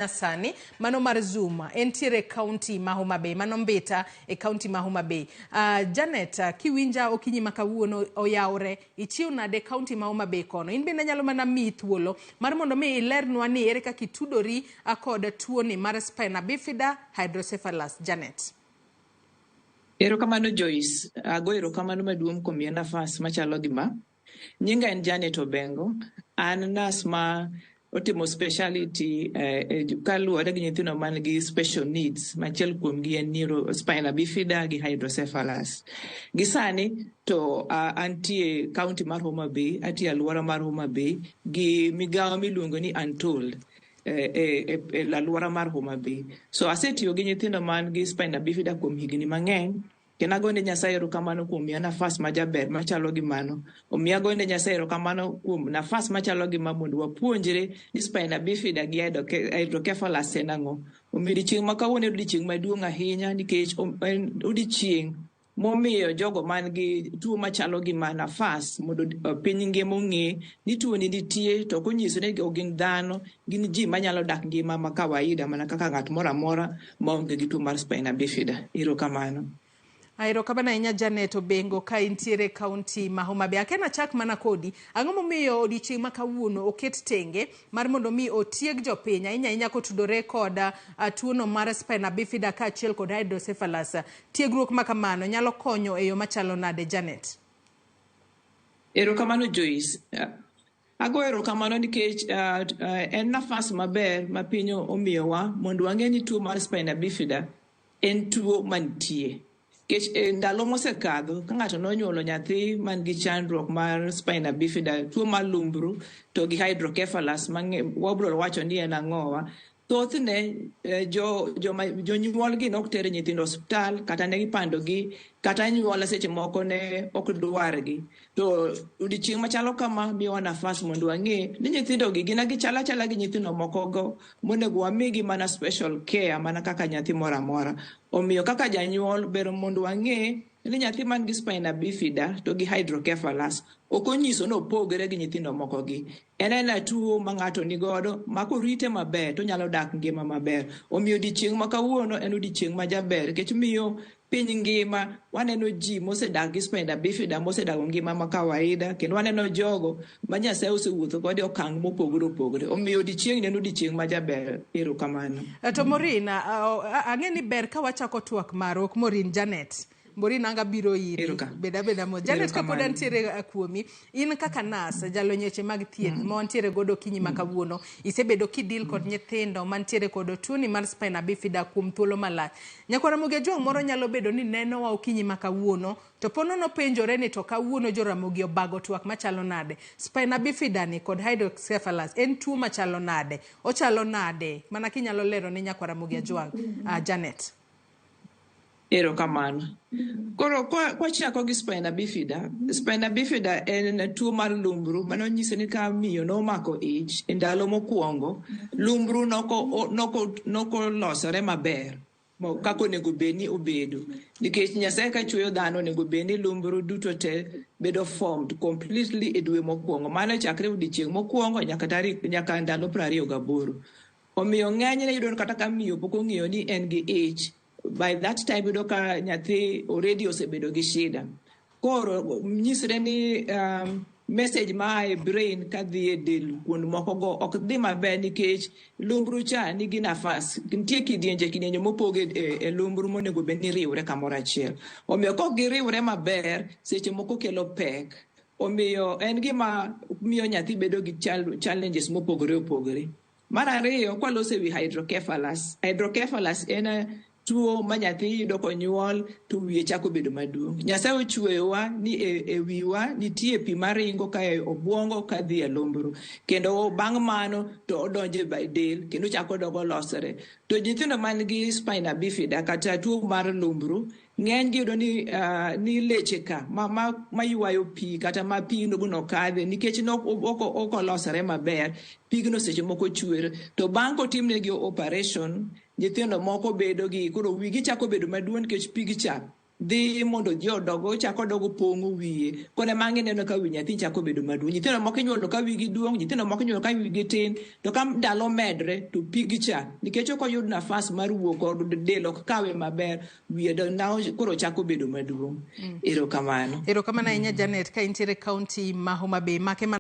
Sani mano mar Zoom entiere e kaunti ma Homa Bay, mano Mbita e kaunti ma Homa Bay. Janet, kiwinja okinyi ma kawuono oyawre, ichiew nade e kaunti ma Homa Bay kono? In bende anyalo mana miyi thuolo mar mondo mi ilernwa ni ere kaka itudori kod tuoni mar spina bifida hydrocephalus, Janet. Erokamano Joyce, ago erokamano maduong' kuom miya nafas machalo gi ma. Nyinga en Janet Obengo, an nas ma otimo speciality kaluwore gi nyithindo man gi special needs, machiel kuom gi en neuro spina bifida gi hydrocephalus. Gi sani to antie county mar Homa Bay, atiyo e alwora mar Homa Bay gi migawo miluongo ni Untold e alwora mar Homa Bay. So asetiyo gi nyithindo man gi spina bifida kuom higni mang'eny kendo agone Nyasaye erokamano kuom miya nafas majaber machalo gi mano. Omiyo agone Nyasaye erokamano kuom nafas machalo gi ma mondo wapuonjre ni spina bifida gi hydrocephalus en ang'o. Omiyo odiochieng' ma kawuono en odiochieng' maduong' ahinya nikech en odiochieng' momiyo jogo man gi tuo machalo gi ma nafas mondo piny ngima ong'e ni tuo ni nitie to ok onyiso ni ok gin dhano, gin ji manyalo dak ngima ma kawaida mana kaka ng'at moro amora maonge gi tuo mar spina bifida. Erokamano. Erokamano ahinya Janet Obengo ka intiere e kaunti ma Homa Bay. Akia nachak mana kodi. Ang'o momiyo odiochieng' ma kawuono oket tenge mar mondo mi otieg jopiny ahinya ahinya kotudore kod tuono mar spina bifida kaachiel kod hydrocephalus? Tiegruok ma kamano nyalo konyo e yo machalo nade, Janet? Erokamano Joyce. Ago erokamano nikech en nafas maber ma piny omiyowa mondo wang'e ni tuo mar spina bifida en tuo mantie. Nikech e ndalo mosekadho ka ng'ato nonyuolo nyathi man gi chandruok mar spina bifida, tuo mar lumbru to gi hydrocephalus wabro wacho ni en ang'owa. Thothne jonyuol gi nok ter nyithindo osiptal kata ne gipando gi kata anyuola seche moko ne ok dwargi. To odiochieng' machalo kama miyowa nafas mondo wang'e ni nyithindo gi gin gichal achala gi nyithindo moko go monego wamigi mana special care mana kaka nyathi moro amora. Omiyo kaka janyuol ber mondo wang'e ni nyathi man gi spina bifida to gi hydrocephalus ok onyiso ni opogre gi nyithindo moko gi. En aena tuo ma ng'ato nigodo ma korite maber to onyalo dak ngima maber. Omiyo odiochieng' ma kawuono en odiochieng' ma jaber nikech miyo piny ngima waneno ji mosedak gi spina bifida mosedago ngima ma kawaida kendo waneno jogo ma Nyasaye osewuotho godo e okang' mopogore opogore. Omiyo odiochieng'ni en odiochieng' ma jaber. Erokamano. To Maureen, ang'e ni ber ka wachako twak marwa, ok Maureen, Janet. Maureen anga biro iri, bed abeda mos. Janet, kapod antiere kuomi, in kaka nas, jalony weche mag thieth ma wantiere godo okinyi ma kawuono, isebedo kidil kod nyithindo mantiere kod tuoni mar spina bifida kuom thuolo malach. Nyakwar Ramogi Ajwang' moro nyalo bedo ni nenowa okinyi ma kawuono, to po nono penjore ni to kawuono jo Ramogi obago twak machalo nade? Spina bifida ni kod hydrocephalus en tuo machalo nade? Ochalo nade? Mana kinyalo lero ni Nyakwar Ramogi Ajwang', Janet. Erokamano. Koro kwachako gi spina bifida, spina bifida en tuo mar lumbru mano nyiso ni ka miyo nomako ich e ndalo mokwongo, lumbru nokolosore maber kaka onego bed ni obedo. Nikech Nyasaye ka chweyo dhano onego bed ni lumbru duto te bedo formed completely e dwe mokwongo. Mano chakre odiochieng' mokwongo nyaka tarik nyaka ndalo 28. Omiyo ng'enyne iyudo kata ka miyo pok ong'eyo ni en gi ich, by that time yudo ka nyathi already osebedo gi shida. Koro nyisre ni message ma e brain kadhi e del kuond moko go ok dhi maber nikech lumbru cha nigi nafas. Nitie kidienje kidienje mopog e lumbru monego bed ni riwre kamoro achiel. Omiyo kok giriwre maber, seche moko kelo pek. Omiyo en gima miyo nyathi bedo gi challenges mopogore opogore. Mar ariyo, kwaloso ewi hydrocephalus. Hydrocephalus en tuo ma nyathi yudo konyuol to wiye chako bedo maduong'. Nyasaye ochweyowa ni e wiwa nitie pi maringo ka e obwongo kadhi e lumbru. Kendo bang' mano to odonjo e del kendo ochako odok olosore. To nyithindo man gi spina bifida kata tuo mar lumbru, ng'eny gi yudo ni leche ka ma ywayo pi kata ma pi no kadhe nikech ok olosore maber, pigno seche moko chwer. To bang' kotimnegi operation, nyithindo moko bedo gi koro wigi chako bedo maduong' nikech pig cha Dhi mondo ji odog, ochako odogo pong'o wiye. Koro ema ang' ineno ka wi nyathi chako bedo maduong'. Nyithindo moko inyuolo ka wigi duong', nyithindo moko inyuolo ka wigi tin. To ka ndalo medre to pigi cha, nikech ok oyud nafas mar wuok, del ok kawe maber, wiye koro chako bedo maduong'. Erokamano. Erokamano ahinya Janet, ka intiere county ma Homa Bay. Make